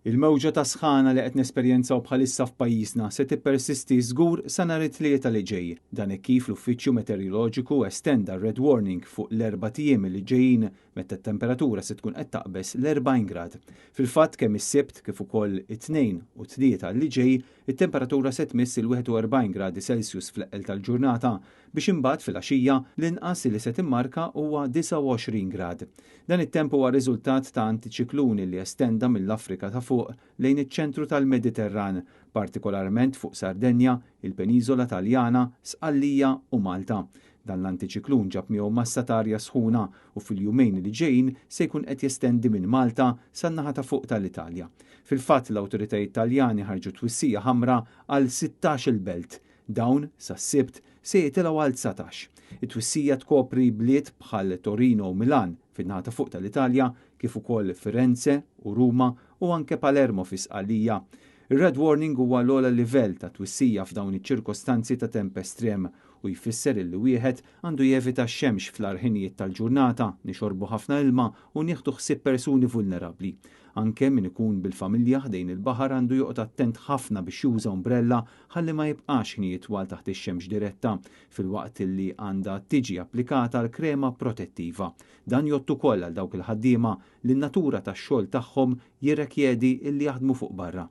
Il-mewġa ta' sħana li qed nesperjenzaw bħalissa f'pajjiżna se tippersisti żgur sa nhar it-Tlieta li ġej. Dan hekk kif l-Uffiċċju Meteoroloġiku estenda r-red warning fuq l-erbat ijiem li ġejjin meta t-temperatura se tkun qed taqbeż l-40 grad. Fil-fatt, kemm is-Sibt kif ukoll it-Tnejn u t-Tlieta li ġej, it-temperatura se tmiss il-41 gradi Celsius fl-eqqel tal-ġurnata, biex imbagħad filgħaxija l-inqas li se timmarka huwa 29 grad. Dan it-temp huwa riżultat ta' antiċikluni li estenda mill-Afrika ta' fuq lejn iċ-ċentru tal-Mediterran, partikolarment fuq Sardenja, il-Peniżola Taljana, Sqallija u Malta. Dan l-antiċiklun ġab miegħu massa ta' arja sħuna u fil-jumejn li ġejjin se jkun qed jestendi minn Malta san-naħa ta' fuq tal-Italja. Fil-fatt, l-awtoritajiet Taljani ħarġu twissija ħamra għal 16 il-belt. Dawn, sas-Sibt, se jitilgħu għal 19. It-twissija tkopri bliet bħal Torino u Milan fin-naħa ta' fuq tal-Italja, kif ukoll Firenze u Ruma u anke Palermo fi Sqallija. Ir-red warning huwa l-ogħla livell ta' twissija f'dawn iċ-ċirkostanzi ta' temp estrem u jfisser illi wieħed għandu jevita x-xemx fl-agħar ħinijiet tal-ġurnata, nixorbu ħafna ilma u nieħdu ħsieb persuni vulnerabbli. Anke min ikun bil-familja ħdejn il-baħar għandu joqgħod attent ħafna biex juża umbrella ħalli ma jibqax ħinijiet twal taħt ix-xemx diretta, filwaqt li għandha tiġi applikata l-krema protettiva. Dan jgħodd ukoll għal dawk il-ħaddiema li n-natura tax-xogħol tagħhom jirrekjedi illi jaħdmu fuq barra.